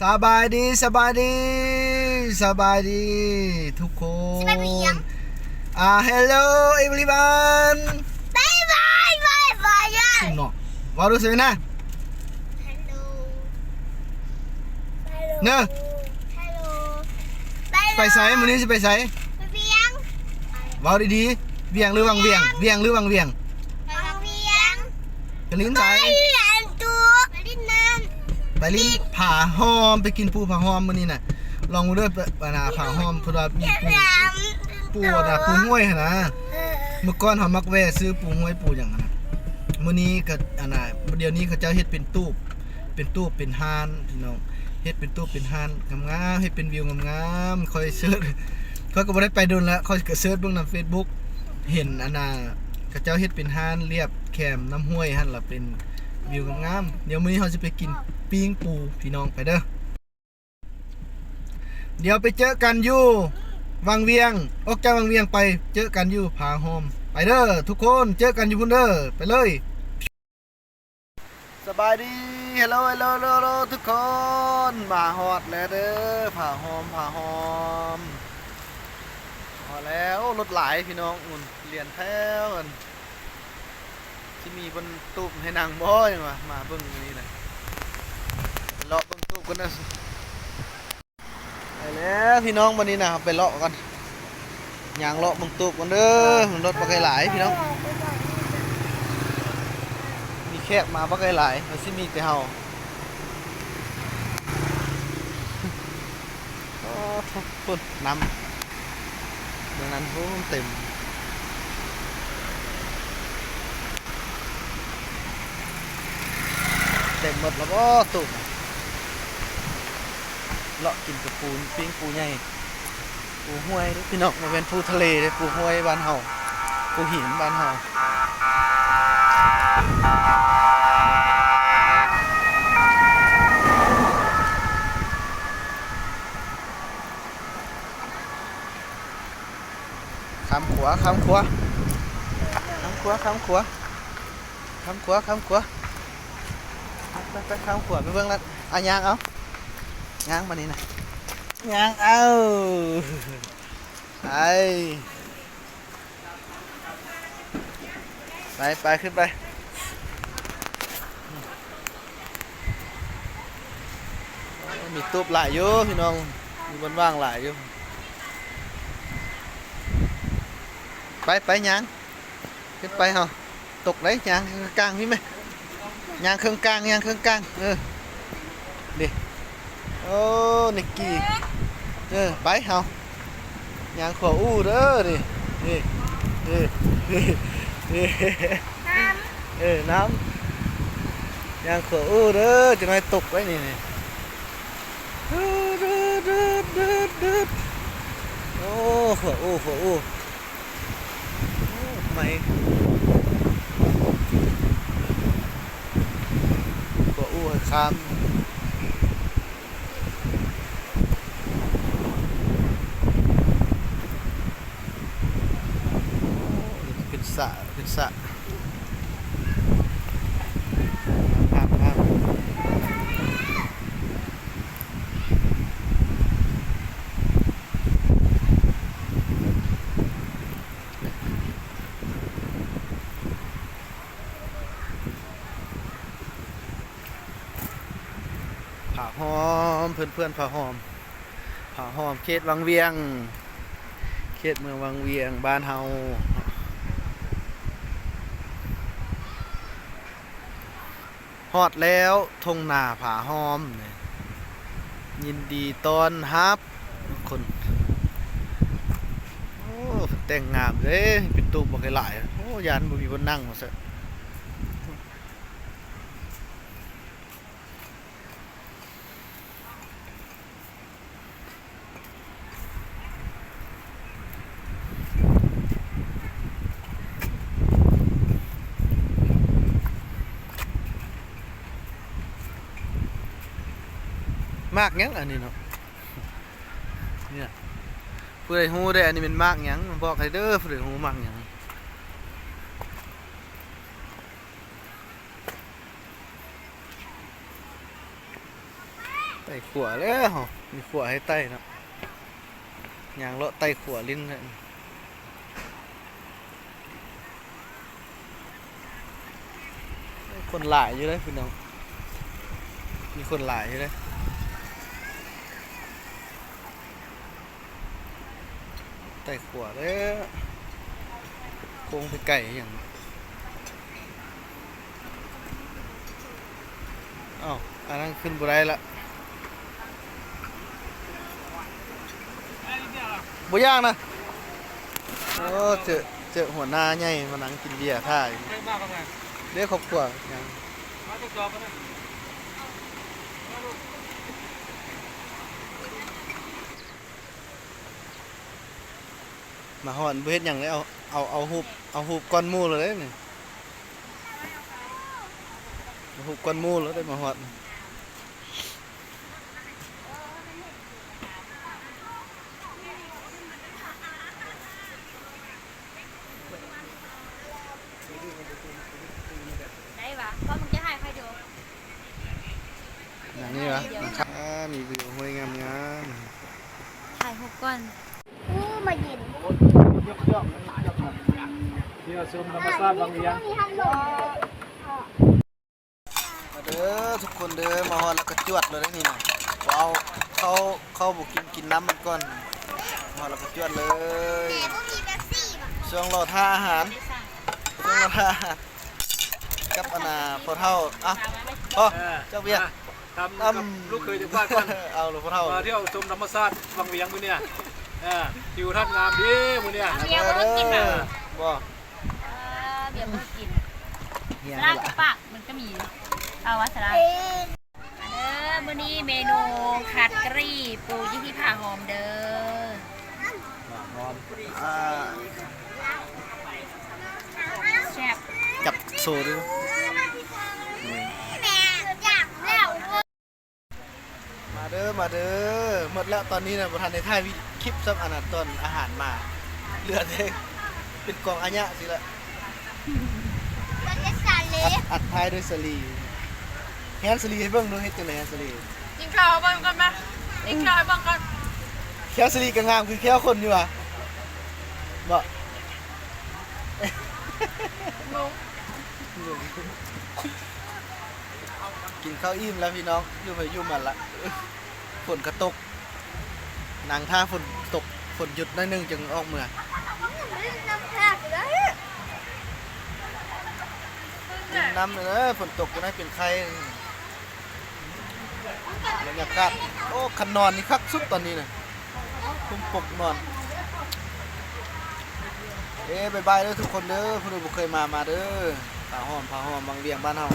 ສະບາຍດີ ສະບາຍດີ ສະບາຍດີທຸກຄົນ ສະບາຍດີຫຍັງ? ອ່າ Hello everyone ບາຍບາຍ ບາຍບາຍ ເນາະ ເວົ້າດູຊະນະ Hello Hello ເນີ Hello ບາຍບາຍ ໄປໃສ? ມື້ນີ້ຊິໄປໃສ? ໄປວຽງ ເວົ້າດີໆ ວຽງ ຫຼື ວັງວຽງ? ວຽງ ຫຼື ວັງວຽງ? ໄປວັງວຽງ ໄປຫຼິ້ນໃສ? ໄປຫຼິ້ນນ້ຳ ໄປຫຼິ້ນນ້ຳ ໄປຫຼິ້ນ ໄປຫຼິ້ນຜາຫ້ອມ ໄປກິນປູຜາຫ້ອມມື້ນີ້ນະ ລອງເດີ ອັນນ່າ ຜາຫ້ອມ ເພິ່ນວ່າມີປູ ປູອັນນ່າ ປູຫ້ວຍຫັ້ນນະ ເອີ ເມື່ອກ່ອນເຮົາມັກແວ່ຊື້ປູຫ້ວຍ ປູຫຍັງຫັ້ນນະ ມື້ນີ້ກໍ ອັນນ່າ ດຽວນີ້ເຂົາເຈົ້າເຮັດເປັນຕູບ ເປັນຕູບເປັນຮ້ານພີ່ນ້ອງ ເຮັດເປັນຕູບເປັນຮ້ານງາມໆ ເຮັດເປັນວິວງາມໆ ຂ້ອຍເສີດ ຂ້ອຍກໍບໍ່ໄດ້ໄປດົນລະ ຂ້ອຍກໍເສີດເບິ່ງນຳເຟສບຸກ ເຫັນອັນນ່າ ເຂົາເຈົ້າເຮັດເປັນຮ້ານລຽບແຄມນ້ຳຫ້ວຍຫັ້ນລະ ເປັນວິວງາມໆ ດຽວມື້ນີ້ເຮົາຊິໄປກິນປີ້ງປູພີ່ນ້ອງ ໄປເດີ ດຽວໄປເຈີກັນຢູ່ວັງວຽງ ອອກຈາກວັງວຽງໄປເຈີກັນຢູ່ຜາຫ້ອມ ໄປເດີທຸກຄົນ ເຈີກັນຢູ່ພຸ້ນເດີ ໄປເລີຍ. ສະບາຍດີ ເຮລໂລ ເຮລໂລ ເຮລໂລ ທຸກຄົນ ມາຮອດແລ້ວເດີ ຜາຫ້ອມ ຜາຫ້ອມ ຮອດແລ້ວ ໂອ້ ລົດຫຼາຍພີ່ນ້ອງ ໝູ່ນລຽນແຖວກັນ ຊິມີບ່ອນຕູບໃຫ້ນັ່ງບໍ່ ຫຍັງວະ ມາເບິ່ງອັນນີ້ນະ ເລາະເບິ່ງຕູບກັນເດີ. ໄປແລ້ວພີ່ນ້ອງ ບັດນີ້ນະ ເຮົາໄປເລາະກັນ ຍ່າງເລາະເບິ່ງຕູບກັນເດີ ລົດບັກຫຼາຍໆ ພີ່ນ້ອງ ມີແຂກມາບັກຫຼາຍໆ ມັນຊິມີແຕ່ເຮົາ ໂອ້ ພຸ້ນ ນ້ຳ ເບື້ອງນັ້ນ ໂອ້ ເຕັມ ເຕັມໝົດແລ້ວບໍ່ ຕູບ ເລາະກິນກະປູ ປີ້ງປູໃຫຍ່ ປູຫ້ວຍເດີພີ່ນ້ອງ ບໍ່ແມ່ນປູທະເລເດີ ປູຫ້ວຍບ້ານເຮົາ ປູຫີນບ້ານເຮົາ ຂ້າມຂົວ ຂ້າມຂົວ ຂ້າມຂົວ ຂ້າມຂົວ ຂ້າມຂົວ ຂ້າມຂົວ ໄປ ໄປ ຂ້າມຂົວໄປເບິ່ງນັ້ນ ອ່ະ ຍ່າງເອົາ ຍ່າງບາດນີ້ນະ ຍ່າງເອົາ ໄປ ໄປ ໄປ ຂຶ້ນໄປ ໂອ້ ມີຕູບຫຼາຍຢູ່ພີ່ນ້ອງ ມີບ່ອນວ່າງຫຼາຍຢູ່ ໄປ ໄປ ຍ່າງ ຂຶ້ນໄປເຮົາ ຕົກໄດ໋ ຍ່າງເຄິ່ງກາງພີ້ແມະ ຍ່າງເຄິ່ງກາງ ຍ່າງເຄິ່ງກາງ ເອີ ເດ ໂອ້ ນິກກີ້ ເອີ ໄປເຮົາ ຍ່າງຂົວອູ້ເດີ ນີ້ ນີ້ ນີ້ ນີ້ ນີ້ ນ້ຳ ເອີ ນ້ຳ ຍ່າງຂົວອູ້ເດີ ຈັກໜ້ອຍຕົກໄດ໋ນີ້ ນີ້ ໂອ້ ຂົວອູ້ ຂົວອູ້ ໂອ້ ໃໝ່ ຂົວອູ້ໃຫ້ຂ້າມ ໂອ້ ນີ້ກໍເປັນສະ ເປັນສະ ງາມໆ. ຜາຫ້ອມ ເພື່ອນໆ ຜາຫ້ອມ ຜາຫ້ອມ ເຂດວັງວຽງ ເຂດເມືອງວັງວຽງ ບ້ານເຮົາ. ຮອດແລ້ວ ທົ່ງນາຜາຫ້ອມ ຍິນດີຕ້ອນຮັບຄົນ. ໂອ້ ແຕ່ງງາມເດ້ ເປັນຕູບບັກຫຼາຍ. ໂອ້ ຢ້ານບໍ່ມີບ່ອນນັ່ງວ່າຊັ້ນ. ໝາກຫຍັງອັນນີ້ເນາະ? ເນຍ ຜູ້ໃດຮູ້ເດ້ ອັນນີ້ແມ່ນໝາກຫຍັງ? ບອກໃຫ້ເດີ ຜູ້ໃດຮູ້ໝາກຫຍັງ? ໂອ້ ໄຕ່ຂົວແລ້ວ ມີຂົວໃຫ້ໄຕ່ເນາະ ຍ່າງເລາະໄຕ່ຂົວຫຼິ້ນແຫຼະ. ຄົນຫຼາຍຢູ່ເດ້ພີ່ນ້ອງ ມີຄົນຫຼາຍຢູ່ເດ້. ໄຕ່ຂົວເດ້ ໂຄ້ງໄປໄກຫຍັງ. ອ້າວ ອັນນັ້ນຂຶ້ນບໍ່ໄດ້ລະ ບໍ່ຢາກນະ. ໂອ້ ເຈີ ເຈີຫົວໜ້າໃຫຍ່ມານັ່ງກິນເບຍຖ້າຢູ່ ເດ້ຄອບຄົວຫຍັງ. ມາຮອດບໍ່ເຮັດຫຍັງເລີຍ ເອົາ ເອົາ ເອົາຮູບ ເອົາຮູບກ່ອນໝູ່ເລີຍເດ້ນີ້ ເອົາຮູບກ່ອນໝູ່ເລີຍເດ້ ມາຮອດ. ໄດ້ຫວາ ພໍ່ມຶງຈະຖ່າຍໃຫ້ດູ ອັນນີ້ຫວາ. ອ່າ ມີວິວຫ້ວຍງາມໆ ຖ່າຍຮູບກ່ອນ. ໂອ້ ມາເຢັນ ທ່ຽວຊົມທຳມະຊາດວັງວຽງ. ມາເດີທຸກຄົນເດີ ມາຮອດແລ້ວກໍຈວດເລີຍນີ້ນະ ບໍ່ເອົາເຂົ້າ ເຂົ້າບໍ່ກິນ ກິນນ້ຳມັນກ່ອນ ມາຮອດແລ້ວກໍຈວດເລີຍ. ຊ່ວງລໍຖ້າອາຫານ ຊ່ວງລໍຖ້າອາຫານ ກັບອັນນ່າ ພໍ່ເຖົ້າ. ເອົ້າ ພໍ່ ເຈົ້າເບຍ ຕຳ ຕຳ ກັບລູກເຂີຍຈາກບ້ານກ່ອນ. ເອົາ ພໍ່ເຖົ້າ ມາທ່ຽວຊົມທຳມະຊາດວັງວຽງມື້ນີ້ ເອີ ທິວທັດງາມດີມື້ນີ້. ເບຍບໍ່ກິນນະ ບໍ່ ເອີ ເບຍບໍ່ກິນ ສະຫຼາດປາກມັນກໍມີ ເອົາວ່າສະຫຼາດ. ມາເດີ ມື້ນີ້ເມນູຂາດກະຣີປູຢູ່ທີ່ຜາຫອມເດີ ຜາຫອມ ອ່າ ແຊບ ຈັບໂຊດູ. ມາເດີ ມາເດີ ໝົດແລ້ວ ຕອນນີ້ນະ ບໍ່ທັນໄດ້ຖ່າຍວິ ຄລິບຊ້ຳ ອັນນັ້ນ ຕອນອາຫານມາ ເຫຼືອແຕ່ເປັນກອງອາຍະຊີ້ລະ. ອັດ ອັດທ້າຍດ້ວຍສາລີ ແຮນສາລີໃຫ້ເບິ່ງດູ ເຮັດຈັ່ງໃດແຮນສາລີ. ກິນເຂົ້າໃຫ້ເບິ່ງກ່ອນມາ ກິນເຂົ້າໃຫ້ເບິ່ງກ່ອນ. ແຂ້ວສາລີກໍງາມຄືແຂ້ວຄົນຢູ່ຫວາ ບໍ່? ງົງ ງົງ. ກິນເຂົ້າອີ່ມແລ້ວພີ່ນ້ອງ ຢູ່ໃຜຢູ່ມັນລະ ຝົນກໍຕົກ ນັ່ງຖ້າຝົນຕົກ ຝົນຢຸດໜ້ອຍໜຶ່ງຈຶ່ງອອກເມືອ. ກິນນ້ຳເດີ ຝົນຕົກຈະໄດ້ເປັນໄຂ້. ບັນຍາກາດ ໂອ້ ຄັນນອນນີ້ຄັກສຸດຕອນນີ້ນະ ຄຸມປົກນອນ. ເອ້ ບາຍບາຍເດີທຸກຄົນເດີ ຜູ້ໃດບໍ່ເຄີຍມາ ມາເດີ ຜາຫອມ ຜາຫອມ ວັງວຽງບ້ານເຮົາ.